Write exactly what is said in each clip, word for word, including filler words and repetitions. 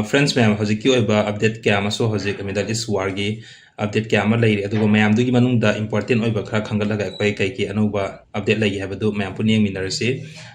Friends ꯃꯌꯥꯝ, ꯍꯧꯖꯤꯛꯀꯤ ꯑꯣꯏꯕ ꯑꯞꯗꯦꯠ ꯀꯌꯥ ꯑꯃꯁꯨ ꯍꯧꯖꯤꯛ ꯃꯤꯗꯜ ꯏꯁ ꯋꯥꯔꯒꯤ ꯑꯞꯗꯦꯠ ꯀꯌꯥ ꯑꯃ ꯂꯩꯔꯤ꯫ ꯑꯗꯨꯒ ꯃꯌꯥꯝꯗꯨꯒꯤ ꯃꯅꯨꯡꯗ ꯏꯝꯄꯣꯔꯇꯦꯟ ꯑꯣꯏꯕ ꯈꯔ ꯈꯟꯒꯠꯂꯒ ꯑꯩꯈꯣꯏ ꯀꯩ ꯀꯩ ꯑꯅꯧꯕ ꯑꯞꯗꯦꯠ ꯂꯩꯒꯦ ꯍꯥꯏꯕꯗꯨ ꯃꯌꯥꯝ ꯄꯨꯟꯅ ꯌꯦꯡꯃꯤꯟꯅꯔꯁꯤ꯫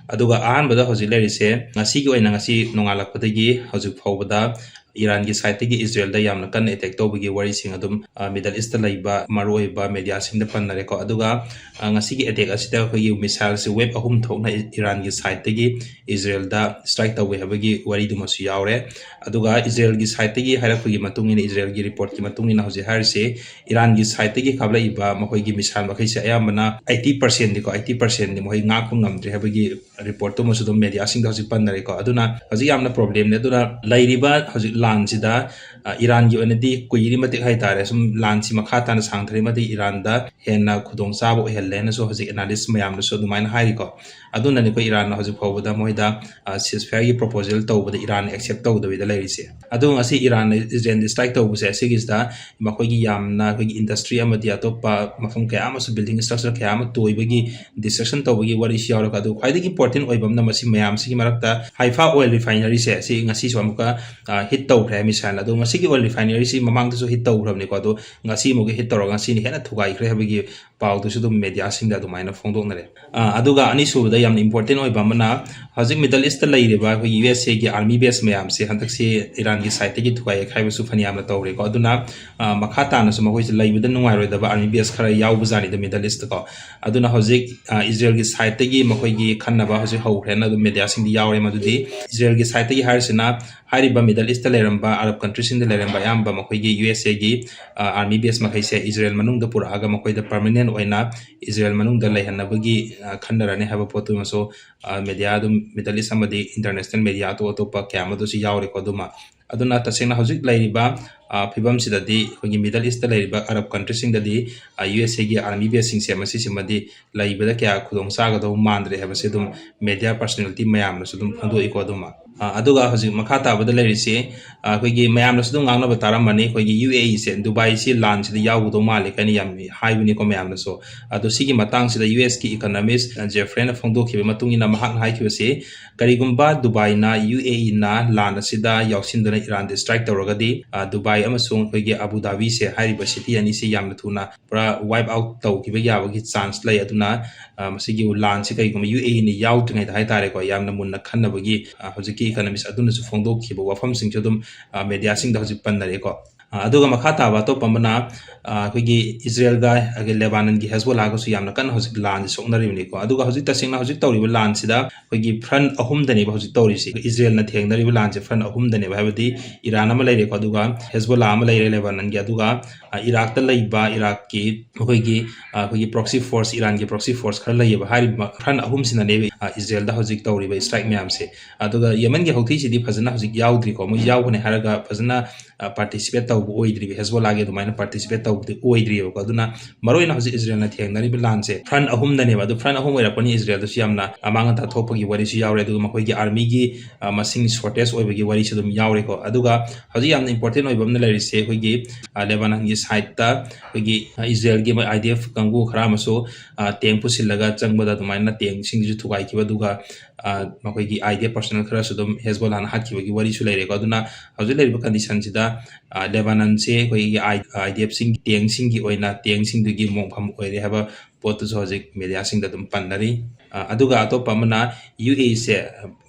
ꯑꯗꯨꯒ ꯑꯍꯥꯟꯕꯗ ꯍꯧꯖꯤꯛ ꯂꯩꯔꯤꯁꯦ, ꯉꯁꯤꯒꯤ ꯑꯣꯏꯅ, ꯉꯁꯤ ꯅꯣꯡꯉꯥꯜꯂꯛꯄꯗꯒꯤ ꯍꯧꯖꯤꯛ ꯐꯥꯎꯕꯗ ꯏꯔꯥꯟꯒꯤ ꯁꯥꯏꯠꯇꯒꯤ ꯏꯖꯔꯦꯜꯗ ꯌꯥꯝꯅ ꯀꯟꯅ ꯑꯦꯇꯦꯛ ꯇꯧꯕꯒꯤ ꯋꯥꯔꯤꯁꯤꯡ ꯑꯗꯨꯝ, ꯑ, ꯃꯤꯗꯜ ꯏꯁꯇ ꯂꯩꯕ ꯃꯔꯨꯑꯣꯏꯕ ꯃꯦꯗꯤꯌꯥꯁꯤꯡꯗ ꯄꯟꯅꯔꯦꯀꯣ꯫ ꯑꯗꯨꯒ, ꯑ, ꯉꯁꯤꯒꯤ ꯑꯦꯇꯦꯛ ꯑꯁꯤꯗ ꯑꯩꯈꯣꯏꯒꯤ ꯃꯤꯁꯥꯏꯜꯁꯦ ꯋꯦꯕ ꯑꯍꯨꯝ ꯊꯣꯛꯅ ꯏ-, ꯏꯔꯥꯟꯒꯤ ꯁꯥꯏꯠꯇꯒꯤ ꯏꯖꯔꯦꯜꯗ ꯁ꯭ꯇ꯭ꯔꯥꯏꯛ ꯇꯧꯋꯦ ꯍꯥꯏꯕꯒꯤ ꯋꯥꯔꯤꯗꯨꯃꯁꯨ ꯌꯥꯎꯔꯦ꯫ ꯑꯗꯨꯒ ꯏꯖꯔꯦꯜꯒꯤ ꯁꯥꯏꯠꯇꯒꯤ ꯍꯥꯏꯔꯛꯄꯒꯤ ꯃꯇꯨꯡ ꯏꯟꯅ, ꯏꯖꯔꯦꯜꯒꯤ ꯔꯤꯄꯣꯔꯠꯀꯤ ꯃꯇꯨꯡ ꯏꯟꯅ ꯍꯧꯖꯤꯛ ꯍꯥꯏꯔꯤꯁꯦ, ꯏꯔꯥꯟꯒꯤ ꯁꯥꯏꯠꯇꯒꯤ ꯀꯥꯞꯂꯛꯏꯕ ꯃꯈꯣꯏꯒꯤ ꯃꯤꯁꯥꯏꯜ ꯃꯈꯩꯁꯦ ꯑꯌꯥꯝꯕꯅ eighty percentꯅꯤꯀꯣ, eighty percentꯅꯤ ꯃꯈꯣꯏ ꯉꯥꯛꯄ ꯉꯝꯗ꯭ꯔꯦ ꯍꯥꯏꯕꯒꯤ ꯔꯤꯄꯣꯔꯠꯇꯨꯃꯁꯨ ꯑꯗꯨꯝ ꯃꯦꯗꯤꯌꯥꯁꯤꯡꯗ ꯍꯧꯖꯤꯛ ꯄꯟꯅꯔꯦꯀꯣ꯫ ꯑꯗꯨꯅ ꯍꯧꯖꯤꯛ ꯌꯥꯝꯅ ꯄ꯭ꯔꯣꯕ꯭ꯂꯦꯝꯅꯤ꯫ ꯑꯗꯨꯅ ꯂꯩꯔꯤꯕ ꯍꯧꯖꯤꯛ ꯂꯥꯟꯁꯤꯗ, ꯑ, ꯏꯔꯥꯟꯒꯤ ꯑꯣꯏꯅꯗꯤ ꯀꯨꯏꯔꯤ ꯃꯇꯤꯛ ꯍꯥꯏꯇꯥꯔꯦ, ꯁꯨꯝ ꯂꯥꯟꯁꯤ ꯃꯈꯥ ꯇꯥꯅ ꯁꯥꯡꯊꯔꯤ ꯃꯇꯤꯛ ꯏꯔꯥꯟꯗ ꯍꯦꯟꯅ ꯈꯨꯗꯣꯡꯆꯥꯕ ꯑꯣꯏꯍꯜꯂꯦꯅꯁꯨ ꯍꯧꯖꯤꯛ ꯑꯦꯅꯥꯂꯤꯁ ꯃꯌꯥꯝꯅꯁꯨ ꯑꯗꯨꯃꯥꯏꯅ ꯍꯥꯏꯔꯤꯀꯣ꯫ ꯑꯗꯨꯅꯅꯤ ꯑꯩꯈꯣꯏ ꯏꯔꯥꯟꯅ ꯍꯧꯖꯤꯛ ꯐꯥꯎꯕꯗ ꯃꯣꯏꯗ, ꯑ, ceasefire ꯒꯤ proposal ꯇꯧꯕꯗ ꯏꯔꯥꯟꯅ accept ꯇꯧꯗꯕꯤꯗ ꯂꯩꯔꯤꯁꯦ꯫ ꯑꯗꯣ ꯉꯁꯤ ꯏꯔꯥꯟꯅ ꯏꯖꯔꯦꯜꯗ ꯁ꯭ꯇ꯭ꯔꯥꯏꯛ ꯇꯧꯕꯁꯦ, ꯑꯁꯤꯒꯤꯁꯤꯗ ꯃꯈꯣꯏꯒꯤ ꯌꯥꯝꯅ ꯑꯩꯈꯣꯏꯒꯤ ꯏꯟꯗꯁꯇ꯭ꯔꯤ ꯑꯃꯗꯤ ꯑꯇꯣꯞꯄ ꯃꯐꯝ ꯀꯌꯥ ꯑꯃꯁꯨ, building structure ꯀꯌꯥ ꯑꯃ ꯇꯣꯏꯕꯒꯤ, destruction ꯇꯧꯕꯒꯤ ꯋꯥꯔꯤꯁꯨ ꯌꯥꯎꯔꯒ, ꯑꯗꯨ ꯈ꯭ꯋꯥꯏꯗꯒꯤ ꯏꯝꯄꯣꯔꯇꯦꯟ ꯑꯣꯏꯕ ꯑꯃꯅ ꯃꯁꯤ ꯃꯌꯥꯝꯁꯤꯒꯤ ꯃꯔꯛꯇ ꯍꯥꯏꯐꯥ ꯑꯣꯏꯜ ꯔꯤꯐꯥꯏꯅꯔꯤꯁꯦ, ꯑꯁꯤ ꯉꯁꯤꯁꯨ ꯑꯃꯨꯛꯀ, ꯑ, ꯍꯤꯠ ꯇꯧꯈ꯭ꯔꯦ ꯃꯤꯁꯥꯏꯜ꯫ ꯑꯗꯣ ꯉꯁꯤꯒꯤ ꯑꯣꯏꯜ ꯔꯤꯐꯥꯏꯅꯔꯤꯁꯤ ꯃꯃꯥꯡꯗꯁꯨ ꯍꯤꯠ ꯇꯧꯈ꯭ꯔꯕꯅꯤꯀꯣ, ꯑꯗꯣ ꯉꯁꯤ ꯑꯃꯨꯛꯀ ꯍꯤꯠ ꯇꯧꯔꯒ ꯉꯁꯤꯅ ꯍꯦꯟꯅ ꯊꯨꯒꯥꯏꯈ꯭ꯔꯦ ꯍꯥꯏꯕꯒꯤ ꯄꯥꯎꯗꯨꯁꯨ ꯑꯗꯨꯝ ꯃꯦꯗꯤꯌꯥꯁꯤꯡꯗ ꯑꯗꯨꯃꯥꯏꯅ ꯐꯣꯡꯗꯣꯛꯅꯔꯦ꯫ ꯑ, ꯑꯗꯨꯒ ꯑꯅꯤꯁꯨꯕꯗ ꯌꯥꯝꯅ ꯏꯝꯄꯣꯔꯇꯦꯟ ꯑꯣꯏꯕ ꯑꯃꯅ, ꯍꯧꯖꯤꯛ ꯃꯤꯗꯜ ꯏꯁꯇ ꯂꯩꯔꯤꯕ ꯑꯩꯈꯣꯏꯒꯤ ꯌꯨ ꯑꯦꯁ ꯑꯦꯒꯤ ꯑꯥꯔꯃꯤ ꯕꯦꯁ ꯃꯌꯥꯝꯁꯦ ꯍꯟꯗꯛꯁꯤ ꯏꯔꯥꯟꯒꯤ ꯁꯥꯏꯠꯇꯒꯤ ꯊꯨꯒꯥꯏ ꯌꯩꯈꯥꯏꯕꯁꯨ ꯐꯅꯌꯥꯝꯅ ꯇꯧꯔꯦꯀꯣ꯫ ꯑꯗꯨꯅ, ꯑ, ꯃꯈꯥ ꯇꯥꯅꯁꯨ ꯃꯈꯣꯏꯁꯦ ꯂꯩꯕꯗ ꯅꯨꯡꯉꯥꯏꯔꯣꯏꯗꯕ ꯑꯥꯔꯃꯤ ꯕꯦꯁ ꯈꯔ ꯌꯥꯎꯕꯖꯥꯠꯅꯤꯗ ꯃꯤꯗꯜ ꯏꯁꯇꯀꯣ꯫ ꯑꯗꯨꯅ ꯍꯧꯖꯤꯛ, ꯑ, ꯏꯖꯔꯦꯜꯒꯤ ꯁꯥꯏꯠꯇꯒꯤ ꯃꯈꯣꯏꯒꯤ ꯈꯟꯅꯕ ꯍꯧꯖꯤꯛ ꯍꯧꯈ꯭ꯔꯦꯅ ꯑꯗꯨꯝ ꯃꯦꯗꯤꯌꯥꯁꯤꯡꯗꯤ ꯌꯥꯎꯔꯦ꯫ ꯃꯗꯨꯗꯤ ꯏꯖꯔꯦꯜꯒꯤ ꯁꯥꯏꯠꯇꯒꯤ ꯍꯥꯏꯔꯤꯁꯤꯅ, ꯍꯥꯏꯔꯤꯕ ꯃꯤꯗꯜ ꯏꯁꯇ ꯂꯩꯔꯝꯕ, ꯑꯔꯕ ꯀꯟꯇ꯭ꯔꯤꯁꯤꯡꯗ ꯂꯩꯔꯝꯕ ꯑꯌꯥꯝꯕ ꯃꯈꯣꯏꯒꯤ ꯌꯨ ꯑꯦꯁ ꯑꯦꯒꯤ, ꯑ, ꯑꯥꯔꯃꯤ ꯕꯦꯁ ꯃꯈꯩꯁꯦ ꯏꯖꯔꯦꯜ ꯃꯅꯨꯡꯗ ꯄꯨꯔꯛꯑꯒ ꯃꯈꯣꯏꯗ ꯄꯔꯃꯅꯦꯟ ꯑꯣꯏꯅ ꯏꯖꯔꯦꯜ ꯃꯅꯨꯡꯗ ꯂꯩꯍꯟꯅꯕꯒꯤ, ꯑ, ꯈꯟꯅꯔꯅꯤ ꯍꯥꯏꯕ ꯄꯣꯠꯇꯨꯃꯁꯨ, ꯑ, ꯃꯦꯗꯤꯌꯥ ꯑꯗꯨꯝ, ꯃꯤꯗꯜ ꯏꯁ ꯑꯃꯗꯤ ꯏꯟꯇꯔꯅꯦꯁꯅꯦꯜ ꯃꯦꯗꯤꯌꯥ ꯑꯇꯣꯞ ꯑꯇꯣꯞꯄ ꯀꯌꯥ ꯑꯃꯗꯁꯨ ꯌꯥꯎꯔꯦꯀꯣ꯫ ꯑꯗꯨꯃ, ꯑꯗꯨꯅ ꯇꯁꯦꯡꯅ ꯍꯧꯖꯤꯛ ꯂꯩꯔꯤꯕ, ꯑ, ꯐꯤꯕꯝꯁꯤꯗꯗꯤ ꯑꯩꯈꯣꯏꯒꯤ ꯃꯤꯗꯜ ꯏꯁꯇ ꯂꯩꯔꯤꯕ ꯑꯔꯕ ꯀꯟꯇ꯭ꯔꯤꯁꯤꯡꯗꯗꯤ, ꯑ, ꯌꯨ ꯑꯦꯁ ꯑꯦꯒꯤ ꯑꯥꯔꯃꯤ ꯕꯦꯁꯁꯤꯡꯁꯦ ꯃꯁꯤꯁꯤꯃꯗꯤ ꯂꯩꯕꯗ ꯀꯌꯥ ꯈꯨꯗꯣꯡ ꯆꯥꯒꯗꯧꯕ ꯃꯥꯟꯗ꯭ꯔꯦ ꯍꯥꯏꯕꯁꯦ ꯑꯗꯨꯝ ꯃꯦꯗꯤꯌꯥ ꯄꯔꯁꯅꯦꯂꯤꯇꯤ ꯃꯌꯥꯝꯅꯁꯨ ꯑꯗꯨꯝ ꯐꯣꯡꯗꯣꯛꯏꯀꯣ꯫ ꯑꯗꯨꯃ, ꯑ, ꯑꯗꯨꯒ ꯍꯧꯖꯤꯛ ꯃꯈꯥ ꯇꯥꯕꯗ ꯂꯩꯔꯤꯁꯤ, ꯑ, ꯑꯩꯈꯣꯏꯒꯤ ꯃꯌꯥꯝꯅꯁꯨ ꯑꯗꯨꯝ ꯉꯥꯡꯅꯕ ꯇꯥꯔꯝꯃꯅꯤ, ꯑꯩꯈꯣꯏꯒꯤ UAE ꯁꯦ ꯗꯨꯕꯥꯏꯁꯤ ꯂꯥꯟꯁꯤꯗ ꯌꯥꯎꯒꯗꯧ ꯃꯥꯜꯂꯦ ꯀꯥꯏꯅ ꯌꯥꯝ ꯍꯥꯏꯕꯅꯤꯀꯣ ꯃꯌꯥꯝꯅꯁꯨ꯫ ꯑꯗꯣ ꯁꯤꯒꯤ ꯃꯇꯥꯡꯁꯤꯗ US ꯀꯤ economist, ꯑ, ꯖꯦꯐ꯭ꯔꯦꯅ ꯐꯣꯡꯗꯣꯛꯈꯤꯕ ꯃꯇꯨꯡ ꯏꯟꯅ ꯃꯍꯥꯛꯅ ꯍꯥꯏꯈꯤꯕꯁꯤ, ꯀꯔꯤꯒꯨꯝꯕ ꯗꯨꯕꯥꯏꯅ UAE ꯅ ꯂꯥꯟ ꯑꯁꯤꯗ ꯌꯥꯎꯁꯤꯟꯗꯨꯅ ꯏꯔꯥꯟꯗ strike ꯇꯧꯔꯒꯗꯤ, ꯑ, ꯗꯨꯕꯥꯏ ꯑꯃꯁꯨꯡ ꯑꯩꯈꯣꯏꯒꯤ ꯑꯕꯨ ꯙꯥꯕꯤꯁꯦ, ꯍꯥꯏꯔꯤꯕ city ꯑꯅꯤꯁꯤ ꯌꯥꯝꯅ ꯊꯨꯅ ꯄꯨꯔꯥ wipe out ꯇꯧꯈꯤꯕ ꯌꯥꯕꯒꯤ chance ꯂꯩ꯫ ꯑꯗꯨꯅ, ꯑ, ꯃꯁꯤꯒꯤ ꯂꯥꯟꯁꯤ ꯀꯔꯤꯒꯨꯝꯕ UAE ꯅ ꯌꯥꯎꯗ꯭ꯔꯤꯉꯩꯗ ꯍꯥꯏꯇꯥꯔꯦꯀꯣ, ꯌꯥꯝꯅ ꯃꯨꯟꯅ ꯈꯟꯅꯕꯒꯤ, ꯑ, ꯍꯧꯖꯤꯛꯀꯤ economist ꯑꯗꯨꯅꯁꯨ ꯐꯣꯡꯗꯣꯛꯈꯤꯕ ꯋꯥꯐꯝꯁꯤꯡꯁꯨ ꯑꯗꯨꯝ, ꯑ, media ꯁꯤꯡꯗ ꯍꯧꯖꯤꯛ ꯄꯟꯅꯔꯦꯀꯣ꯫ ꯑ, ꯑꯗꯨꯒ ꯃꯈꯥ ꯇꯥꯕ ꯑꯇꯣꯞꯄ ꯑꯃꯅ, ꯑ, ꯑꯩꯈꯣꯏꯒꯤ ꯏꯖꯔꯦꯜꯒ, ꯑꯗꯒꯤ ꯂꯦꯕꯥꯅꯟꯒꯤ ꯍꯦꯖꯕꯣꯂꯥꯒꯁꯨ ꯌꯥꯝꯅ ꯀꯟꯅ ꯍꯧꯖꯤꯛ ꯂꯥꯟꯁꯤ ꯁꯣꯛꯅꯔꯤꯕꯅꯤꯀꯣ꯫ ꯑꯗꯨꯒ ꯍꯧꯖꯤꯛ ꯇꯁꯦꯡꯅ ꯍꯧꯖꯤꯛ ꯇꯧꯔꯤꯕ ꯂꯥꯟꯁꯤꯗ ꯑꯩꯈꯣꯏꯒꯤ front ꯑꯍꯨꯝꯗꯅꯦꯕ ꯍꯧꯖꯤꯛ ꯇꯧꯔꯤꯁꯤ꯫ ꯏꯖꯔꯦꯜꯅ ꯊꯦꯡꯅꯔꯤꯕ ꯂꯥꯟꯁꯦ front ꯑꯍꯨꯝꯗꯅꯦꯕ, ꯍꯥꯏꯕꯗꯤ ꯏꯔꯥꯟ ꯑꯃ ꯂꯩꯔꯦꯀꯣ, ꯑꯗꯨꯒ ꯍꯦꯖꯕꯣꯂꯥ ꯑꯃ ꯂꯩꯔꯦ ꯂꯦꯕꯥꯅꯟꯒꯤ, ꯑꯗꯨꯒ, ꯑ, ꯏꯔꯥꯛꯇ ꯂꯩꯕ ꯏꯔꯥꯛꯀꯤ ꯑꯩꯈꯣꯏꯒꯤ, ꯑ, ꯑꯩꯈꯣꯏꯒꯤ proxy force, ꯏꯔꯥꯟꯒꯤ proxy force ꯈꯔ ꯂꯩꯌꯦꯕ꯫ ꯍꯥꯏꯔꯤꯕ front ꯑꯍꯨꯝꯁꯤꯅꯅꯦꯕ, ꯑ, ꯏꯖꯔꯦꯜꯗ ꯍꯧꯖꯤꯛ ꯇꯧꯔꯤꯕ strike ꯃꯌꯥꯝꯁꯦ꯫ ꯑꯗꯨꯒ ꯌꯦꯃꯟꯒꯤ ꯍꯧꯊꯤꯁꯤꯗꯤ ꯐꯖꯅ ꯍꯧꯖꯤꯛ ꯌꯥꯎꯗ꯭ꯔꯤꯀꯣ, ꯃꯣꯏ ꯌꯥꯎꯒꯅꯤ ꯍꯥꯏꯔꯒ ꯐꯖꯅ, ꯑ, participate ꯇꯧꯕ ꯑꯣꯏꯗ꯭ꯔꯤꯕ, ꯍꯦꯖꯕꯣꯂꯥꯒꯤ ꯑꯗꯨꯃꯥꯏꯅ participate ꯇꯧꯕꯗꯤ ꯑꯣꯏꯗ꯭ꯔꯤꯕꯀꯣ꯫ ꯑꯗꯨꯅ ꯃꯔꯨꯑꯣꯏꯅ ꯍꯧꯖꯤꯛ ꯏꯖꯔꯦꯜꯅ ꯊꯦꯡꯅꯔꯤꯕ ꯂꯥꯟꯁꯦ front ꯑꯍꯨꯝꯗꯅꯦꯕ꯫ ꯑꯗꯨ front ꯑꯍꯨꯝ ꯑꯣꯏꯔꯛꯄꯅꯤ, ꯏꯖꯔꯦꯜꯗꯁꯨ ꯌꯥꯝꯅ ꯑꯃꯥꯡ ꯑꯇꯥ ꯊꯣꯛꯄꯒꯤ ꯋꯥꯔꯤꯁꯨ ꯌꯥꯎꯔꯦ, ꯑꯗꯨꯒ ꯃꯈꯣꯏꯒꯤ army ꯒꯤ, ꯑ, ꯃꯁꯤꯡ shortage ꯑꯣꯏꯕꯒꯤ ꯋꯥꯔꯤꯁꯨ ꯑꯗꯨꯝ ꯌꯥꯎꯔꯦꯀꯣ꯫ ꯑꯗꯨꯒ ꯍꯧꯖꯤꯛ ꯌꯥꯝꯅ important ꯑꯣꯏꯕ ꯑꯃꯅ ꯂꯩꯔꯤꯁꯦ ꯑꯩꯈꯣꯏꯒꯤ, ꯑ, ꯂꯦꯕꯥꯅꯟꯒꯤ side ꯇ ꯑꯩꯈꯣꯏꯒꯤ, ꯑ, ꯏꯖꯔꯦꯜꯒꯤ ꯃꯣꯏ IDF ꯀꯥꯡꯕꯨ ꯈꯔ ꯑꯃꯁꯨ, ꯑ, tank ꯄꯨꯁꯤꯜꯂꯒ ꯆꯪꯕꯗ ꯑꯗꯨꯃꯥꯏꯅ tank ꯁꯤꯡꯁꯤꯁꯨ ꯊꯨꯒꯥꯏꯈꯤꯕ, ꯑꯗꯨꯒ, ꯑ, ꯃꯈꯣꯏꯒꯤ IDF personnel ꯈꯔꯁꯨ ꯑꯗꯨꯝ ꯍꯦꯖꯕꯣꯂꯥꯅ ꯍꯥꯠꯈꯤꯕꯒꯤ ꯋꯥꯔꯤꯁꯨ ꯂꯩꯔꯦꯀꯣ꯫ ꯑꯗꯨꯅ ꯍꯧꯖꯤꯛ ꯂꯩꯔꯤꯕ condition ꯁꯤꯗ, ꯑ, ꯂꯦꯕꯥꯅꯟꯁꯦ ꯑꯩꯈꯣꯏꯒꯤ I-, IDF ꯁꯤꯡ, tank ꯁꯤꯡꯒꯤ ꯑꯣꯏꯅ tank ꯁꯤꯡꯗꯨꯒꯤ ꯃꯣꯡꯐꯝ ꯑꯣꯏꯔꯦ ꯍꯥꯏꯕ ꯄꯣꯠꯇꯨꯁꯨ ꯍꯧꯖꯤꯛ media ꯁꯤꯡꯗ ꯑꯗꯨꯝ ꯄꯟꯅꯔꯤ꯫ ꯑ, ꯑꯗꯨꯒ ꯑꯇꯣꯞꯄ ꯑꯃꯅ UAE ꯁꯦ,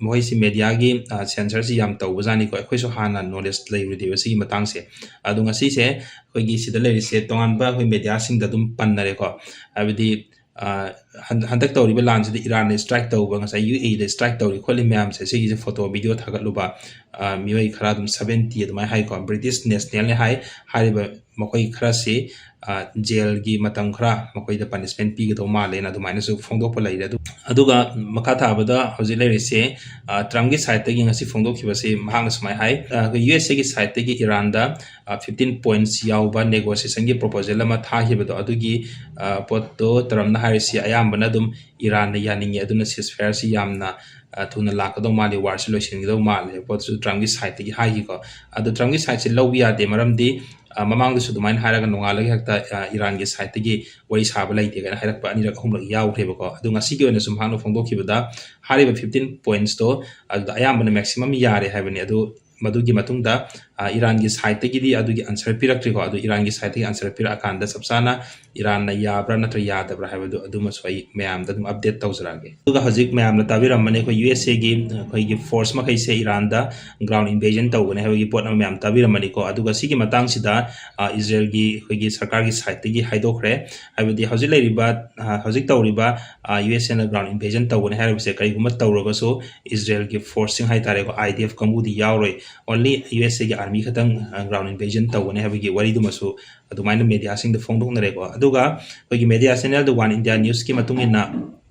ꯃꯈꯣꯏꯁꯤ media ꯒꯤ, ꯑ, censor ꯁꯤ ꯌꯥꯝ ꯇꯧꯕꯖꯥꯠꯅꯤꯀꯣ꯫ ꯑꯩꯈꯣꯏꯁꯨ ꯍꯥꯟꯅ knowledge ꯂꯩꯔꯨꯗꯦꯕ ꯁꯤꯒꯤ ꯃꯇꯥꯡꯁꯦ꯫ ꯑꯗꯣ ꯉꯁꯤꯁꯦ ꯑꯩꯈꯣꯏꯒꯤ ꯁꯤꯗ ꯂꯩꯔꯤꯁꯦ ꯇꯣꯉꯥꯟꯕ ꯑꯩꯈꯣꯏ media ꯁꯤꯡꯗ ꯑꯗꯨꯝ ꯄꯟꯅꯔꯦꯀꯣ꯫ ꯍꯥꯏꯕꯗꯤ, ꯑ, ꯍꯟ-, ꯍꯟꯗꯛ ꯇꯧꯔꯤꯕ ꯂꯥꯟꯁꯤꯗ ꯏꯔꯥꯟꯅ strike ꯇꯧꯕ, ꯉꯁꯥꯏ UAE ꯗ strike ꯇꯧꯔꯤ ꯈꯣꯠꯂꯤ ꯃꯌꯥꯝꯁꯦ, ꯁꯤꯒꯤꯁꯦ photo video ꯊꯥꯒꯠꯂꯨꯕ, ꯑ, ꯃꯤꯑꯣꯏ ꯈꯔ ꯑꯗꯨꯝ seventy ꯑꯗꯨꯃꯥꯏꯅ ꯍꯥꯏꯀꯣ, British national ꯅꯦ ꯍꯥꯏ꯫ ꯍꯥꯏꯔꯤꯕ ꯃꯈꯣꯏ ꯈꯔꯁꯤ, ꯑ, jail ꯒꯤ ꯃꯇꯝ ꯈꯔ ꯃꯈꯣꯏꯗ punishment ꯄꯤꯒꯗꯧ ꯃꯥꯜꯂꯦꯅ ꯑꯗꯨꯃꯥꯏꯅꯁꯨ ꯐꯣꯡꯗꯣꯛꯄ ꯂꯩꯔꯦ꯫ ꯑꯗꯨ, ꯑꯗꯨꯒ ꯃꯈꯥ ꯊꯥꯕꯗ ꯍꯧꯖꯤꯛ ꯂꯩꯔꯤꯁꯦ, ꯑ, Trump ꯀꯤ side ꯇꯒꯤ ꯉꯁꯤ ꯐꯣꯡꯗꯣꯛꯈꯤꯕꯁꯤ ꯃꯍꯥꯛꯅ ꯁꯨꯃꯥꯏꯅ ꯍꯥꯏ, ꯑ, ꯑꯩꯈꯣꯏ USA ꯒꯤ side ꯇꯒꯤ ꯏꯔꯥꯟꯗ, ꯑ, fifteen points ꯌꯥꯎꯕ negotiation ꯒꯤ proposal ꯑꯃ ꯊꯥꯈꯤꯕꯗꯣ, ꯑꯗꯨꯒꯤ, ꯑ, ꯄꯣꯠꯇꯣ Trump ꯅ ꯍꯥꯏꯔꯤꯁꯤ ꯑꯌꯥꯝꯕ ꯑꯌꯥꯝꯕꯅ ꯑꯗꯨꯝ ꯏꯔꯥꯟꯅ ꯌꯥꯅꯤꯡꯉꯤ, ꯑꯗꯨꯅ ceasefire ꯁꯤ ꯌꯥꯝꯅ, ꯑ, ꯊꯨꯅ ꯂꯥꯛꯀꯗꯧ ꯃꯥꯜꯂꯤ, war ꯁꯤ ꯂꯣꯏꯁꯤꯟꯒꯗꯧ ꯃꯥꯜꯂꯤ ꯍꯥꯏꯕ ꯄꯣꯠꯁꯨ ꯇ꯭ꯔꯝꯞꯀꯤ side ꯇꯒꯤ ꯍꯥꯏꯈꯤꯀꯣ꯫ ꯑꯗꯣ ꯇ꯭ꯔꯝꯞꯀꯤ side ꯁꯦ ꯂꯧꯕ ꯌꯥꯗꯦ, ꯃꯔꯝꯗꯤ, ꯑ, ꯃꯃꯥꯡꯗꯁꯨ ꯑꯗꯨꯃꯥꯏꯅ ꯍꯥꯏꯔꯒ ꯅꯣꯡꯉꯥꯜꯂꯒ ꯍꯦꯛꯇ, ꯑ, ꯏꯔꯥꯟꯒꯤ side ꯇꯒꯤ ꯋꯥꯔꯤ ꯁꯥꯕ ꯂꯩꯇꯦ ꯀꯥꯏꯅ ꯍꯥꯏꯔꯛꯄ ꯑꯅꯤꯔꯛ ꯑꯍꯨꯝꯂꯛ ꯌꯥꯎꯈ꯭ꯔꯦꯕꯀꯣ꯫ ꯑꯗꯣ ꯉꯁꯤꯒꯤ ꯑꯣꯏꯅꯁꯨ ꯃꯍꯥꯛꯅ ꯐꯣꯡꯗꯣꯛꯈꯤꯕꯗ ꯍꯥꯏꯔꯤꯕ fifteen points ꯇꯣ ꯑꯗꯨꯗ ꯑꯌꯥꯝꯕꯅ maximum ꯌꯥꯔꯦ ꯍꯥꯏꯕꯅꯤ꯫ ꯑꯗꯨ ꯃꯗꯨꯒꯤ ꯃꯇꯨꯡꯗ, ꯑ, ꯏꯔꯥꯟꯒꯤ side ꯇꯒꯤꯗꯤ ꯑꯗꯨꯒꯤ answer ꯄꯤꯔꯛꯇ꯭ꯔꯤꯀꯣ꯫ ꯑꯗꯨ ꯏꯔꯥꯟꯒꯤ side ꯇꯒꯤ answer ꯄꯤꯔꯛꯑꯀꯥꯟꯗ ꯆꯞ ꯆꯥꯅ ꯏꯔꯥꯟꯅ ꯌꯥꯕ꯭ꯔꯥ ꯅꯠꯇ꯭ꯔꯒ ꯌꯥꯗꯕ꯭ꯔꯥ ꯍꯥꯏꯕꯗꯨ ꯑꯗꯨꯃꯁꯨ ꯑꯩ ꯃꯌꯥꯝꯗ ꯑꯗꯨꯝ update ꯇꯧꯖꯔꯛꯑꯒꯦ꯫ ꯑꯗꯨꯒ ꯍꯧꯖꯤꯛ ꯃꯌꯥꯝꯅ ꯇꯥꯕꯤꯔꯝꯃꯅꯤ, ꯑꯩꯈꯣꯏ ꯌꯨ ꯑꯦꯁ ꯑꯦꯒꯤ ꯑꯩꯈꯣꯏꯒꯤ force ꯃꯈꯩꯁꯦ ꯏꯔꯥꯟꯗ ground invasion ꯇꯧꯒꯅꯤ ꯍꯥꯏꯕꯒꯤ ꯄꯣꯠ ꯑꯃ ꯃꯌꯥꯝ ꯇꯥꯕꯤꯔꯝꯃꯅꯤꯀꯣ꯫ ꯑꯗꯨꯒ ꯁꯤꯒꯤ ꯃꯇꯥꯡꯁꯤꯗ, ꯑ, ꯏꯖꯔꯦꯜꯒꯤ ꯑꯩꯈꯣꯏꯒꯤ ꯁꯔꯀꯥꯔꯒꯤ side ꯇꯒꯤ ꯍꯥꯏꯗꯣꯛꯈ꯭ꯔꯦ꯫ ꯍꯥꯏꯕꯗꯤ ꯍꯧꯖꯤꯛ ꯂꯩꯔꯤꯕ, ꯑ, ꯍꯧꯖꯤꯛ ꯇꯧꯔꯤꯕ, ꯑ, ꯌꯨ ꯑꯦꯁ ꯑꯦꯅ ground invasion ꯇꯧꯒꯅꯤ ꯍꯥꯏꯔꯤꯕꯁꯦ ꯀꯔꯤꯒꯨꯝꯕ ꯇꯧꯔꯒꯁꯨ ꯏꯖꯔꯦꯜꯒꯤ force ꯁꯤꯡ ꯍꯥꯏꯇꯥꯔꯦꯀꯣ, ꯑꯥꯏ ꯗꯤ ꯑꯦꯐ ꯀꯥꯡꯕꯨꯗꯤ ꯌꯥꯎꯔꯣꯏ, only ꯌꯨ ꯑꯦꯁ ꯑꯦꯒꯤ army ꯈꯛꯇꯪ, ꯑ, ground invasion ꯇꯧꯒꯅꯤ ꯍꯥꯏꯕꯒꯤ ꯋꯥꯔꯤꯗꯨꯃꯁꯨ ꯑꯗꯨꯃꯥꯏꯅ media ꯁꯤꯡꯗ ꯐꯣꯡꯗꯣꯛꯅꯔꯦꯀꯣ꯫ ꯑꯗꯨꯒ ꯑꯩꯈꯣꯏꯒꯤ media channel The One India News ꯀꯤ ꯃꯇꯨꯡ ꯏꯟꯅ,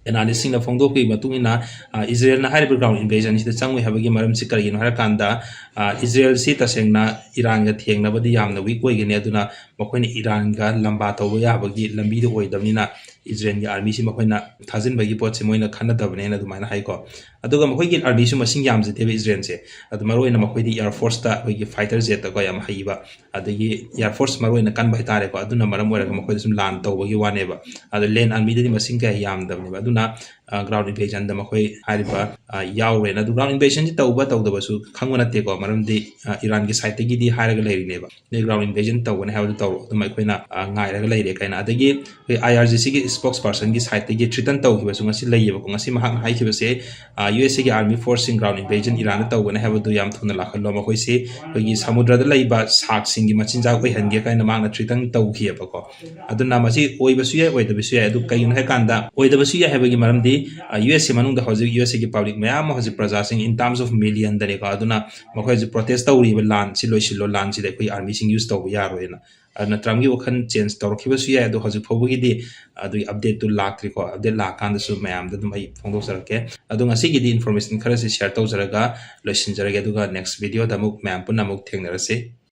analyst ꯁꯤꯡꯅ ꯐꯣꯡꯗꯣꯛꯄꯒꯤ ꯃꯇꯨꯡ ꯏꯟꯅ, ꯑ, ꯏꯖꯔꯦꯜꯅ ꯍꯥꯏꯔꯤꯕ ground invasion ꯁꯤꯗ ꯆꯪꯉꯣꯏ ꯍꯥꯏꯕꯒꯤ ꯃꯔꯝꯁꯤ ꯀꯔꯤꯒꯤꯅꯣ ꯍꯥꯏꯔꯀꯥꯟꯗ, ꯑ, ꯏꯖꯔꯦꯜꯁꯤ ꯇꯁꯦꯡꯅ ꯏꯔꯥꯟꯒ ꯊꯦꯡꯅꯕꯗꯤ ꯌꯥꯝꯅ weak ꯑꯣꯏꯒꯅꯤ, ꯑꯗꯨꯅ ꯃꯈꯣꯏꯅ ꯏꯔꯥꯟꯒ ꯂꯝꯕꯥ ꯇꯧꯕ ꯌꯥꯕꯒꯤ ꯂꯝꯕꯤꯗꯨ ꯑꯣꯏꯗꯕꯅꯤꯅ ꯏꯖꯔꯦꯜꯒꯤ army ꯁꯤ ꯃꯈꯣꯏꯅ ꯊꯥꯖꯤꯟꯕꯒꯤ ꯄꯣꯠꯁꯤ ꯃꯣꯏꯅ ꯈꯟꯅꯗꯕꯅꯦꯅ ꯑꯗꯨꯃꯥꯏꯅ ꯍꯥꯏꯀꯣ꯫ ꯑꯗꯨꯒ ꯃꯈꯣꯏꯒꯤ army ꯁꯨ ꯃꯁꯤꯡ ꯌꯥꯝꯖꯗꯦꯕ ꯏꯖꯔꯦꯜꯁꯦ꯫ ꯑꯗꯨ ꯃꯔꯨꯑꯣꯏꯅ ꯃꯈꯣꯏꯗꯤ air force ꯇ ꯑꯩꯈꯣꯏꯒꯤ fighter jet ꯇꯀꯣ ꯌꯥꯝ ꯍꯩꯕ, ꯑꯗꯒꯤ air force ꯃꯔꯨꯑꯣꯏꯅ ꯀꯟꯕ ꯍꯥꯏꯇꯥꯔꯦꯀꯣ, ꯑꯗꯨꯅ ꯃꯔꯝ ꯑꯣꯏꯔꯒ ꯃꯈꯣꯏꯗ ꯁꯨꯝ ꯂꯥꯟ ꯇꯧꯕꯒꯤ ꯋꯥꯅꯦꯕ꯫ ꯑꯗꯣ land army ꯗꯗꯤ ꯃꯁꯤꯡ ꯀꯌꯥ ꯌꯥꯝꯗꯕꯅꯦꯕ꯫ ꯑꯗꯨꯅ, ꯑ, ground invasion ꯗ ꯃꯈꯣꯏ ꯍꯥꯏꯔꯤꯕ, ꯑ, ꯌꯥꯎꯔꯦꯅ꯫ ꯑꯗꯨ ground invasion ꯁꯤ ꯇꯧꯕ ꯇꯧꯗꯕꯁꯨ ꯈꯪꯕ ꯅꯠꯇꯦꯀꯣ, ꯃꯔꯝꯗꯤ, ꯑ, ꯏꯔꯥꯟꯒꯤ side ꯇꯒꯤꯗꯤ ꯍꯥꯏꯔꯒ ꯂꯩꯔꯤꯅꯦꯕ, ꯅꯣꯏ ground invasion ꯇꯧꯒꯅꯤ ꯍꯥꯏꯕꯗꯨ ꯇꯧꯔꯣ, ꯑꯗꯨꯝ ꯑꯩꯈꯣꯏꯅ, ꯑ, ꯉꯥꯏꯔꯒ ꯂꯩꯔꯦ ꯀꯥꯏꯅ꯫ ꯑꯗꯒꯤ ꯑꯩꯈꯣꯏ ꯑꯥꯏ ꯑꯥꯔ ꯖꯤ ꯁꯤ ꯒꯤ spokesperson ꯒꯤ side ꯇꯒꯤ threaten ꯇꯧꯈꯤꯕꯁꯨ ꯉꯁꯤ ꯂꯩꯌꯦꯕꯀꯣ꯫ ꯉꯁꯤ ꯃꯍꯥꯛꯅ ꯍꯥꯏꯈꯤꯕꯁꯦ, ꯑ, ꯌꯨ ꯑꯦꯁ ꯑꯦ ꯒꯤ army force ꯁꯤꯡ ground invasion ꯏꯔꯥꯟꯗ ꯇꯧꯒꯅꯤ ꯍꯥꯏꯕꯗꯨ ꯌꯥꯝ ꯊꯨꯅ ꯂꯥꯛꯍꯜꯂꯣ, ꯃꯈꯣꯏꯁꯤ ꯑꯩꯈꯣꯏꯒꯤ ꯁꯃꯨꯗ꯭ꯔꯗ ꯂꯩꯕ shark ꯁꯤꯡꯒꯤ ꯃꯆꯤꯟꯖꯥꯛ ꯑꯣꯏꯍꯟꯒꯦ ꯀꯥꯏꯅ ꯃꯍꯥꯛꯅ threaten ꯇꯧꯈꯤꯑꯕꯀꯣ꯫ ꯑꯗꯨꯅ ꯃꯁꯤ ꯑꯣꯏꯕꯁꯨ ꯌꯥꯏ, ꯑꯣꯏꯗꯕꯁꯨ ꯌꯥꯏ꯫ ꯑꯗꯨ ꯀꯩꯒꯤꯅꯣ ꯍꯥꯏꯀꯥꯟꯗ ꯑꯣꯏꯗꯕꯁꯨ ꯌꯥꯏ ꯍꯥꯏꯕꯒꯤ ꯃꯔꯝꯗꯤ, ꯑ, ꯌꯨ ꯑꯦꯁ ꯑꯦ ꯃꯅꯨꯡꯗ ꯍꯧꯖꯤꯛ ꯌꯨ ꯑꯦꯁ ꯑꯦ ꯒꯤ public ꯃꯌꯥꯝ ꯑꯃ ꯍꯧꯖꯤꯛ ꯄ꯭ꯔꯖꯥꯁꯤꯡ in terms of million ꯗꯅꯤꯀꯣ꯫ ꯑꯗꯨꯅ ꯃꯈꯣꯏ ꯍꯧꯖꯤꯛ protest ꯇꯧꯔꯤꯕ, "ꯂꯥꯟꯁꯤ ꯂꯣꯏꯁꯤꯜꯂꯣ, ꯂꯥꯟꯁꯤꯗ ꯑꯩꯈꯣꯏ army ꯁꯤꯡ use ꯇꯧꯕ ꯌꯥꯔꯣꯏꯅ"꯫ ꯑꯗꯨꯅ ꯇ꯭ꯔꯝꯞꯀꯤ ꯋꯥꯈꯜ change ꯇꯧꯔꯛꯈꯤꯕꯁꯨ ꯌꯥꯏ, ꯑꯗꯣ ꯍꯧꯖꯤꯛ ꯐꯥꯎꯕꯒꯤꯗꯤ ꯑꯗꯨꯒꯤ update ꯇꯨ ꯂꯥꯛꯇ꯭ꯔꯤꯀꯣ꯫ Update ꯂꯥꯛꯀꯥꯟꯗꯁꯨ ꯃꯌꯥꯝꯗ ꯑꯗꯨꯝ ꯑꯩ ꯐꯣꯡꯗꯣꯛꯆꯔꯛꯀꯦ꯫ ꯑꯗꯣ ꯉꯁꯤꯒꯤꯗꯤ information ꯈꯔꯁꯤ share ꯇꯧꯖꯔꯒ ꯂꯣꯏꯁꯤꯟꯖꯔꯒꯦ, ꯑꯗꯨꯒ next video ꯗ ꯑꯃꯨꯛ ꯃꯌꯥꯝ ꯄꯨꯟꯅ ꯑꯃꯨꯛ ꯊꯦꯡꯅꯔꯁꯤ꯫